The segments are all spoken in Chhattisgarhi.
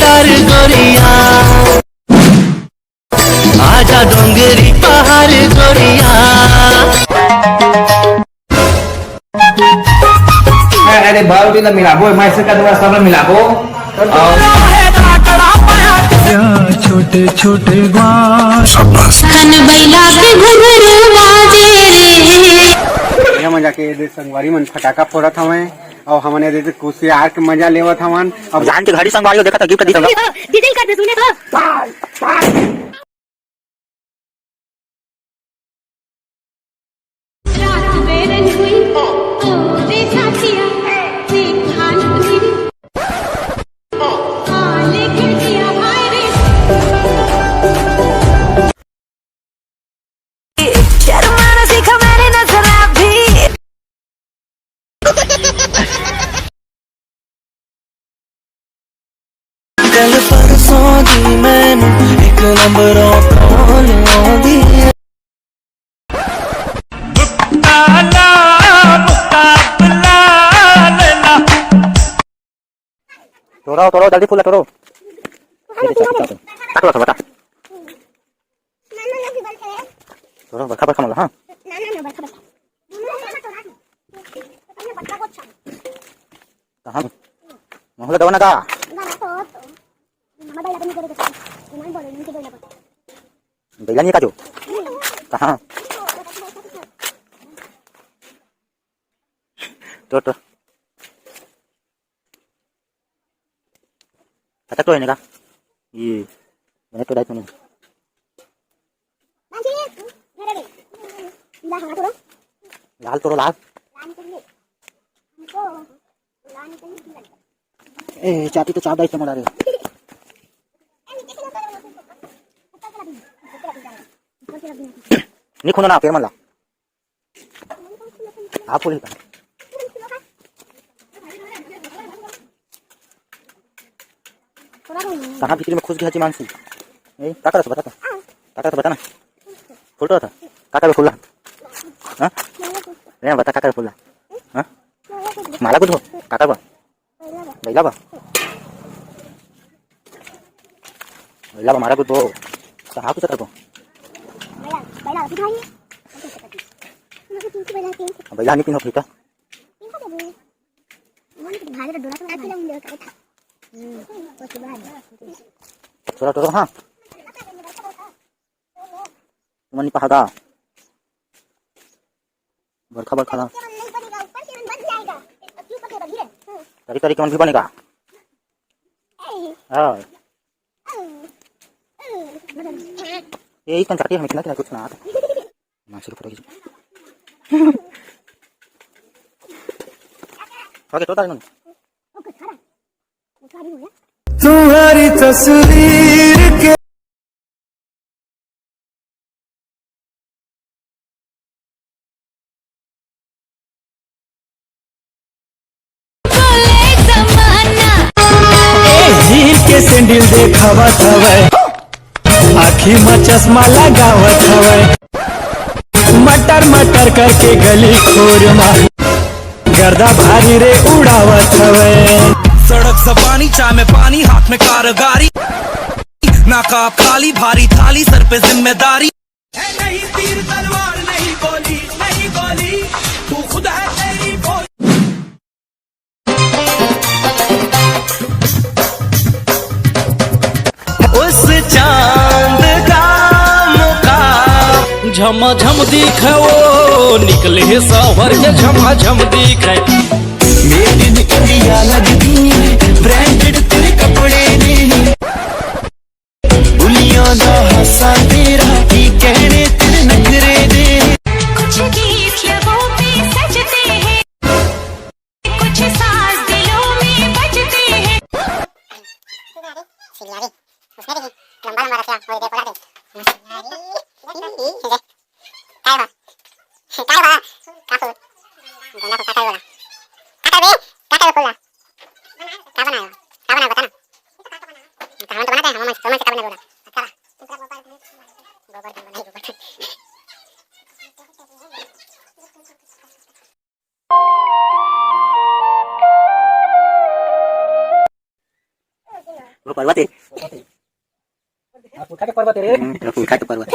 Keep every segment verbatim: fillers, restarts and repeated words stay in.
पहाड़ गोरिया, आजा डोंगरी पहाड़ गोरिया। अरे बाल भी ना मिलाबो, मैं इसे का दूंगा, सब मिलाबो। और छोटे छोटे ग्वार। शाबाश। कन बैला के घुघरू बाजे रे। ये मजा के दे संगवारी मन फटाका फोड़त हवं। अउ हमन एदे कुसियार के मजा लेवत हवन। अब जान के घड़ी संगवारी हो, देखत हव, gift दीस हव। डीजल कर दे, सुने तो। रात बेरन हुई, ओ रे साथिया, देख हालत मेरी। आ, लेके जिया, हाय रे। शर्माना सीखा मैंने नजरा भी। कल परसों दी मैनू एक नंबर कॉल आंदी है। तोड़ो, तोड़ो, जल्दी फूल तोड़ो। ये दे, चल, चल, चल। काट लो, बता। तोड़ो, बड़का, बड़का मंगा, हाँ। कहाँ? महूला दवा ना का? बैला नहीं का जो? कहाँ? तो, तो। अच्छा, तो है ना का? ये, मैंने तो डाइट नहीं। लाल तोड़ो, लाल। ए, चाटी तो चाप डाइट मोड़ा रे। नहीं खुंदो ना, पेड़ मन ला। आप फूल ही का। कहाँ भीतरी में खुश गया हिमांशु? ए, का करत बता तो। का करत बता ना। फूल तो था। का करबे फूल ला? हाँ? रे बता का करबे फूल ला? हाँ? माला कुछ हो? का करबे? बैला बा? बैला बा मारा कुछ हो। कहाँ कुछ करबो? बैला नहीं पिन्हो फिर तो। छोरा टोरो हाँ। तुमन नहीं पहागा। बरखा बरखा ना। तरी तरी के मन भी बनेगा। हाँ। ये इस कंचाटी हमें कितना कितना कुछ ना आता। मासी को पता ओके तो तारी तुम्हारी तस्वीर के झील के सैंडल देखावत हवय, आँखी म चश्मा लगावत हवय, मटर मटर करके गली खोर मा गर्दा भारी रे उड़ावत हवय। सड़क जबानी, चाय में पानी, हाथ में कारगारी, नाका खाली, भारी थाली, सर पे जिम्मेदारी। है नहीं तीर तलवार, नहीं गोली, नहीं गोली, तू खुद है तेरी बोली। उस चांद का मुकाबला। झमाझम दिखे वो निकले सवर के, झमाझम दिखे। Made in India लगदी है, branded तेरे कपड़े ने। बुलियां दा हासा तेरा, की कहने तेरे नखरे ने। कुछ गीत लबों पे सजते हैं, कुछ साज दिलों में बजते हैं। सिंगारी, उसने भी लंबा लंबा रखा, वो देखो ना। सिंगारी, सिंगारी। काय बा? काय बा? का फूल? गेंदा फूल, का काय बोला? का काय बे? का काय फूल ला? का बनायो? का बनायो बता ना? तो हम तो बनाते हैं, हम मन, हम मन से का बनाए बोला? अच्छा बा। गोबर धन बनाई, गोबर धन। रुक, पर्वत है। हाँ, पुरखा के पर्वत है रे। हम्म, पुरखा के पर्वत।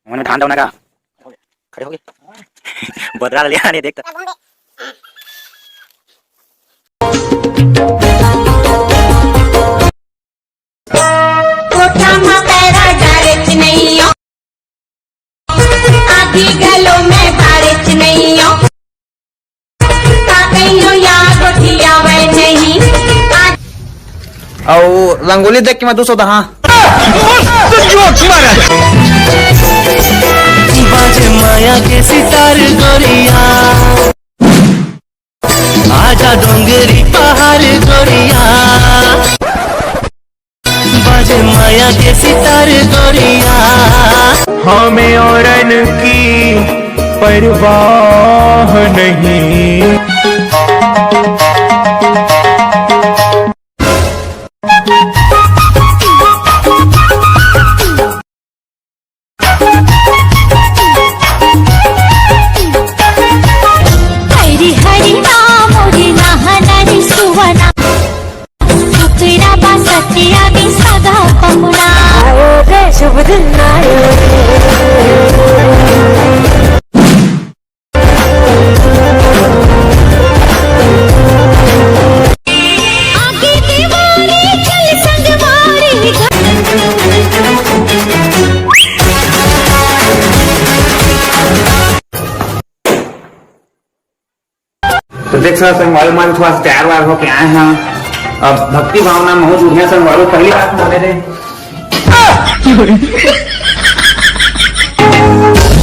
मन में धान दौना का। खड़े हो गए। बदरा ले आने देख तो। कोठा म पैरा डारेच नइयो, आगी गलो में बारेच नइयो, का कहियो या गोठियावै नहीं। आ- अउ रंगोली देख के मैं दू सौ दहा। बाजे माया के सितार गोरिया। आजा डोंगरी पहाड़ गोरिया, बाजे माया के सितार गोरिया। हमें औरन की परवाह नहीं। हरी हरी नाम मोरी नहनरी सुवना, टुकड़ा बा सतिया भी सदा पमुना। आयो रे शुभ दिन आयो रे। आगे दीवारी चल संगवारी। तो देख सकत संगवारी, मैं थोड़ा सा तैयार वार होके आए हैं। अब भक्ति भावना में हो जुड़े संगवारी, पहली बात हमारे रे।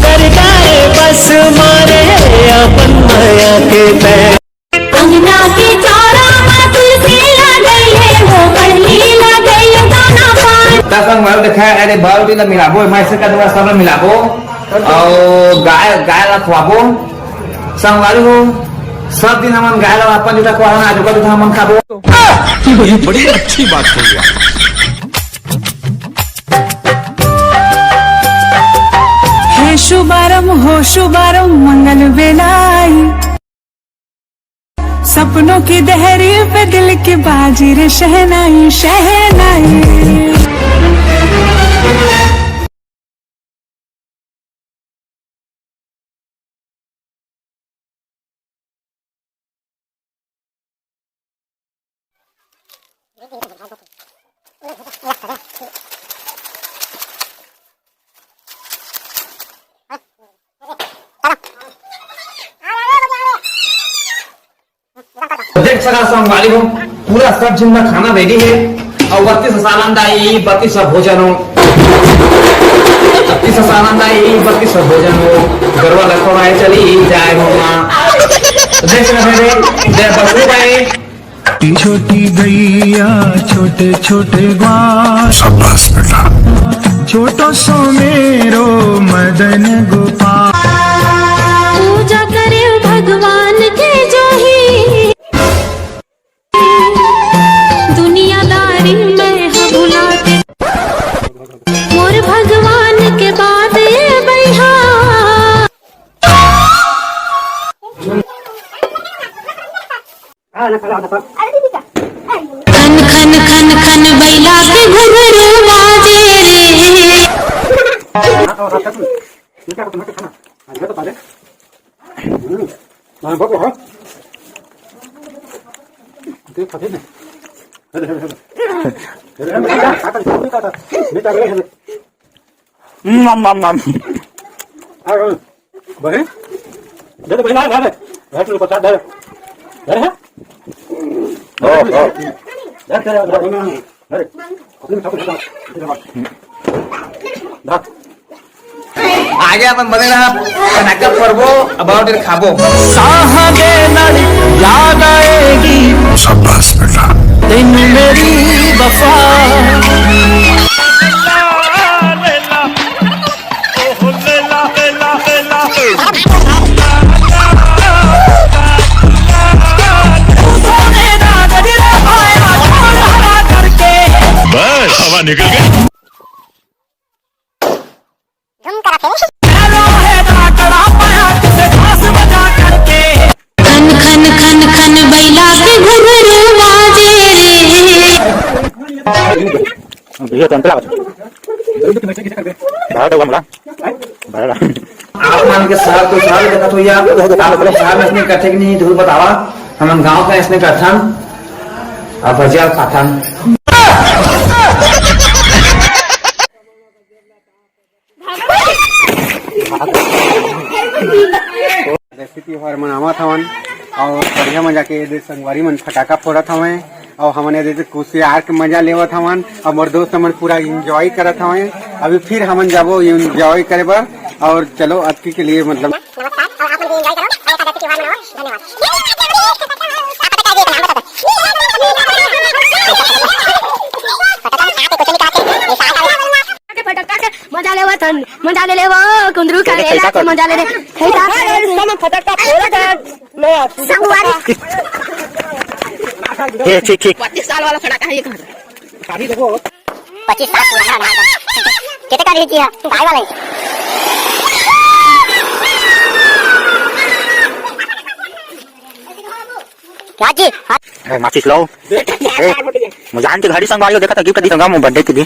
कर जाए बस मारे अपन माया के पैर। अंगना के चौरा में तुलसी लगई है, वो कली लगई है दाना पान। ता संगवारी देखा, अरे बाल भी ना मिलाबो, मैं से कदवा सब मिलाबो। अउ गाय, गाय ला खवाबो। संगवारी हो, सब दिन हमन गाय ला अपन जूठा खवाना, आज ओकर जूठा हमन खाबो। ये बड़ी अच्छी बात कही आप। हे शुभारंभ हो शुभारंभ मंगल बेलाई, सपनों की दहरी पे दिल की बाजी रे शहनाई, शहनाई। देख सकत संगवारी हो, पूरा सब झिन ला खाना ready है। अउ बत्तीस सालन दाई, बत्तीस भोजन हो। बत्तीस सालन दाई, बत्तीस भोजन हो। गरवा लखो भाई चली जाए हो माँ। देख सकत है रे, दे बसु भाई। छोटी गैया, छोटे छोटे ग्वाल। शाबाश बेटा। छोटो सो मेरो मदन गोपाल। पूजा करे भगवान के जो ही, दुनियादारी में ह भुला के, मोर भगवान के बात ये बइहा। खन खन खन खन बैला के घुघरू बाजे रे। नम, नम, नम। बहिनी, दे दे बहिनी, ला, ला दे। दे, तू पचास दे। दे, हाँ? ओ, ओ। दे, दे, दे, दे। दे। आगे अपन बने रहा, कनक पर्वो, अब और खाबो। साहा दे नड़ याद आएगी। शाबाश बेटा। तेनू मेरी वफा। बस, हवा निकल गई। खन खन खन खन भैया, तो अंतला बता। भारत होगा मुला। भारत। आप मन के शहर तो शहर देखत हो यार, आप शहर में इसने कथे कि नहीं, जरूर बतावा। हमन गांव का इसने कथन, अब भजिया खाथन। जैसे त्योहार मनावत हवन और बढ़िया मजा के ये दे संगवारी मन फटाका फोड़त हवं और हमन ये दे कुसियार के मजा लेवत हवन और मोर दोस्त मन पूरा एंजॉय करत हवं। अभी फिर हमन जाबो एंजॉय करे बर और चलो अतकी के लिए मतलब नमस्कार और आप मन भी एंजॉय करो और एकादशी त्योहार मनाओ। धन्यवाद। के फटक्का के मजा लेवत हन, मजा ले लेवो, कुंदरू का रेला के मजा ले ले। हे ता, इसका मैं फटक्का फोड़ा था। मैं संगवारी। ए, ठीक, ठीक। पच्चीस साल वाला फटाका है ये कहाँ से? पच्चीस साल पुराना ना था। कितने का लीजिए? काय वाला है? क्या जी? हाँ। ए, माचिस लो। ए, मुझे आन के घड़ी संगवारी को देखा था, गिफ्ट दी संगा, मैं बर्थडे के दिन।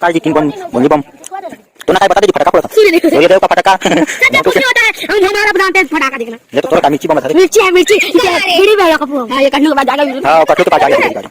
काय जी, तीन बम, बंगी बम। तो ना काय बता दे जी, फटाका फोड़ा था। सूर्य देव। सूर्य देव का फटाका। सब कुछ नहीं होता है, हम हमारा बनाते हैं फटाका देखना। ये तो थोड़ा मिर्ची बम था रे। मिर्ची है, मिर्ची। ये बीड़ी में रखो। हाँ, ये कटने के बाद जाएगा। हाँ, कटने के बाद जाएगा।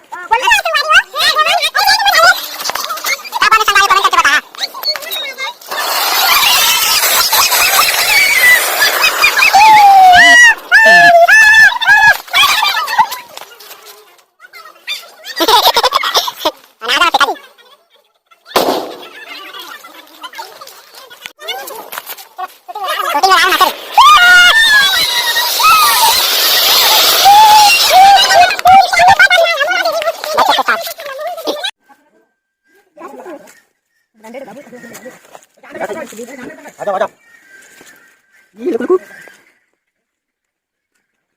आ जाओ, आ जाओ।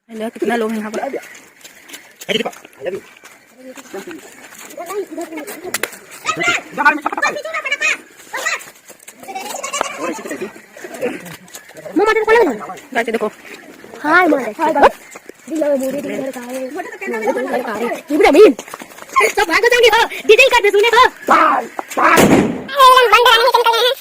हेलो, कितना लोग हैं यहाँ पर? गाइस, देखो। हाय, मारे। हाय, गाइस। दिल लगे, मुझे दिल धड़का है। मुझे दिल धड़का है। ये भी अमीन। सब भाग जाएंगे, हो। डीजे कर दे, सुने तो। बंद कराने में चमक गए हैं।